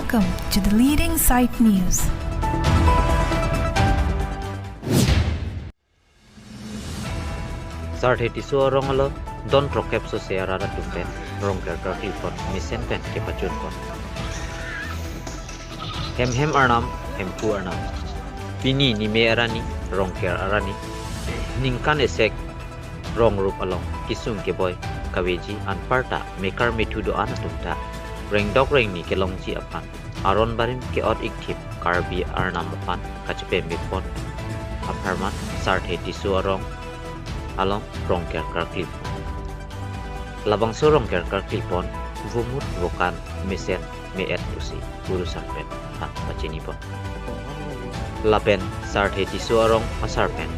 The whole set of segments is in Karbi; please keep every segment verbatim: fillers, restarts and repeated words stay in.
Welcome to the leading site news. Sarthe Tisso arong along don throkkep sose arat atum pen Rongker karkli pon mesen pen kepachun pon. Hem hem arnam, hemphu arnam. Pini Nime arni, Rongker arni. Ningkan esek rong rup along kesung keboi kaveji anparta mekar methu do-an atum ta rengdok rengni kelongji aphan aron barim ke-ot ikthip Karbi arnam aphan kachepamemek pon apharman Sarthe Tisso arong along Rongker karkli pon. Labangso Rongker karkli pon vomut vokan mesen me-et pusi kurusar pen aphan pachini pon. Lapen Sarthe Tisso arong asar pen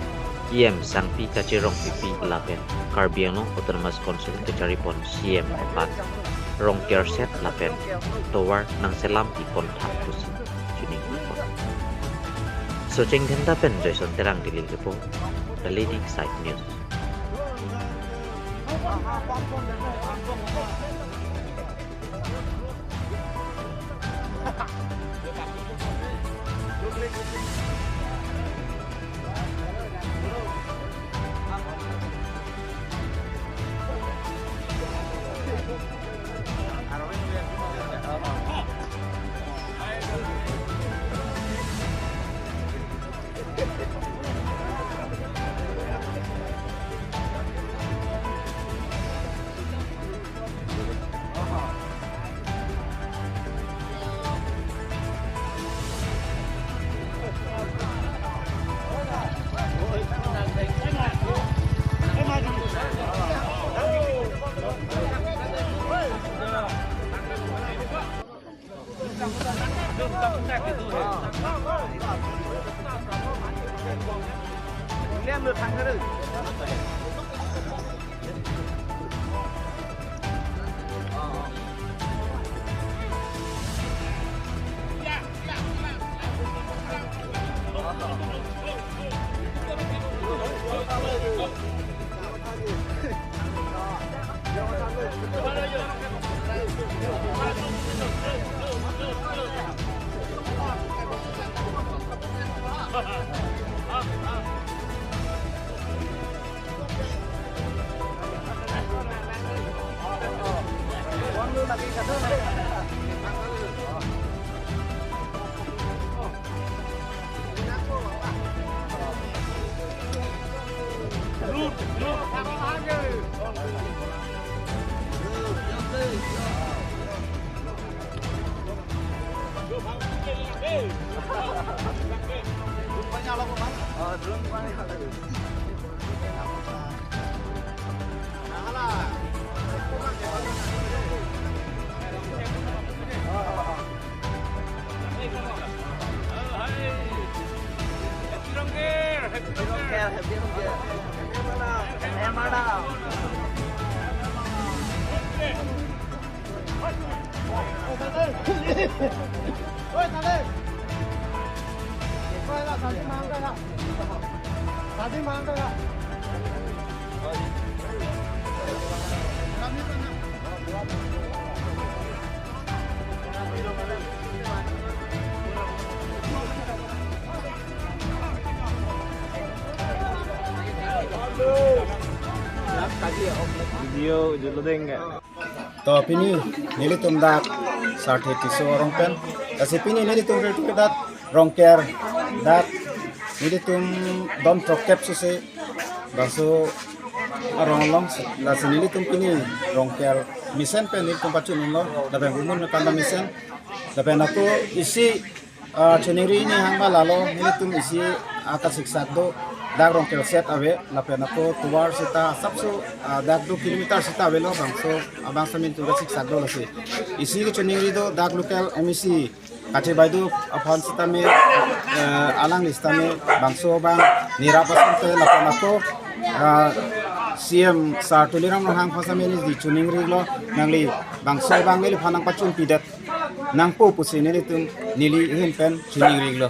E M Sangpi Teron Rongpipi lapen Karbi Anglong Autonomous Council kachari pon C E M aphan Rongker set lapen tovar nangselam pi pon thang pusi chini pon. Socheng Dhenta pen Joyson Terang, Delhi report, the leading site news. Video judul deng ke? To pini nelitum dak Sarthe Tisso arong pen. Lasi pini nelitum ke dak Rongker dak nelitum don throkkep sose bangso arong along, lasi nelitum pini Rongker mesen pen nelitum pachun unlo, lapen gumun kanda mesen, lapen ako isi ah, choningri ni hang ma lalo, nelitum isi, ah, kasiksak do, dak Rongker set ave, lapen ako tovar seta asapso, ah, dak do kilometer seta avelo, bangso, ah, bangso amin tu kasiksak do lasi. Isi kechoningri do, dak local M A C, Kache Baideo aphan sitame, eh, alangli sitame, bangso abang nirap asonte, lapen ako, ah, C M Sar Tuliram Ronghang aphan sitame neli choningri lo, nangli bangso abang neliphan nangpachunpidet nangpo pusi nelitum neli ahin pen choningri lo.